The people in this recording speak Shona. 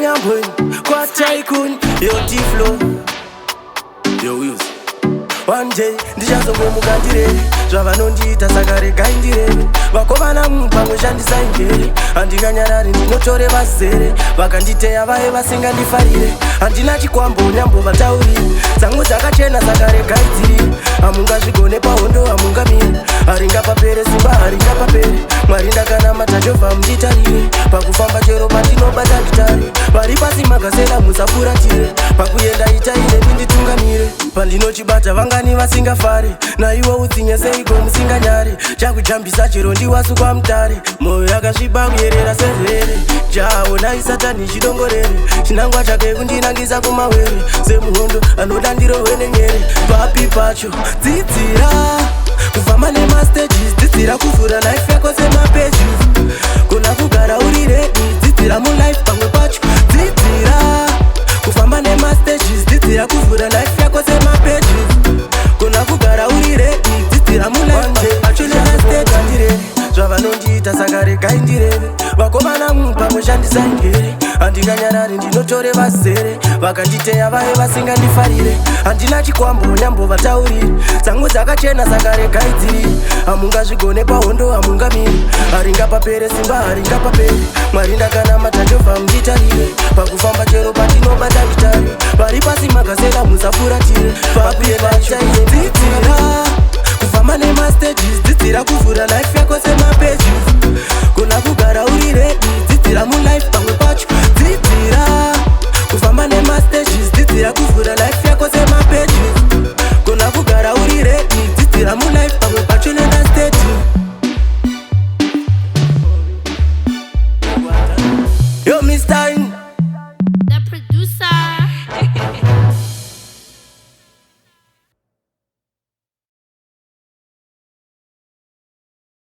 Kwanyambwe, kwa Tycoon, yo T-Flow, yo Wheels. One day ndichazongomuka ndirere zvavanondiita, saka regai ndireve. Vakomana, pamwe shandisai njere. Handinganyarari, ndinotore vazere. Vakanditeya vaye vasingandifarire. Handina chikwambo, nyambo vataurire. Dzangu dzakachena, saka regai dzirire. Hamungazvigone pahondo, hamungamiri. Haringapapere simba, haringapapere. Mwari ndakanamata, Jehovha munditarire pakufamba, chero pandinobata gitare. Vari pasi magasela, musafuratire. Pakuenda itai neni nditungamire. Pandinochibata vangani vasingafari? Naiwo utsinye seiko musinganyari? Chakujambisa chero ndiwasukwa mutare. Mwoyo yakasviba kuyerera sezvere. Jaonai Satani chidongorere. Chinangwa chake kundinangisa kumawere. Semuhondo anoda ndirohwe nenyere. Papi pacho dzidzira kufamba nemastages, dzidzira kuvhura life yako semapages. Kona kugara uri ready, dzidzira mulife. Pamwe pacho dzidzira kufamba nemastages, dzidzira kuvhura life yako semapages. Kona kugara uri ready, dzidzira mulife pacho nemastage. Zvavanondiita, saka regai ndireve. Vakomana, pamwe shandisai njere. Handinganyarari, ndinotore vazere. Vakanditeya vaye vasingandifarire. Handina chikwambo, nyambo vataurire. Dzangu dzakachena, saka regai dzirire. Hamungazvigone pahondo, hamungamiri. Haringapapere simba, haringapapere. Mwari ndakanamata, Jehovha munditarire pakufamba, chero pandinobata gitare. Vari pasi magasela, musafuratire. Pakuenda dzidzira kufamba nemastages, dzidzira kuvhura life yako semapages. Kona kugara uri ready, dzidzira mulife. Pamwe pacho dzidzira kufamba nemastages, dzidzira kuvhura life yako semapages. Kona kugara uri ready, dzidzira mulife. Pamwe pacho nenda stage. Yo, Mr.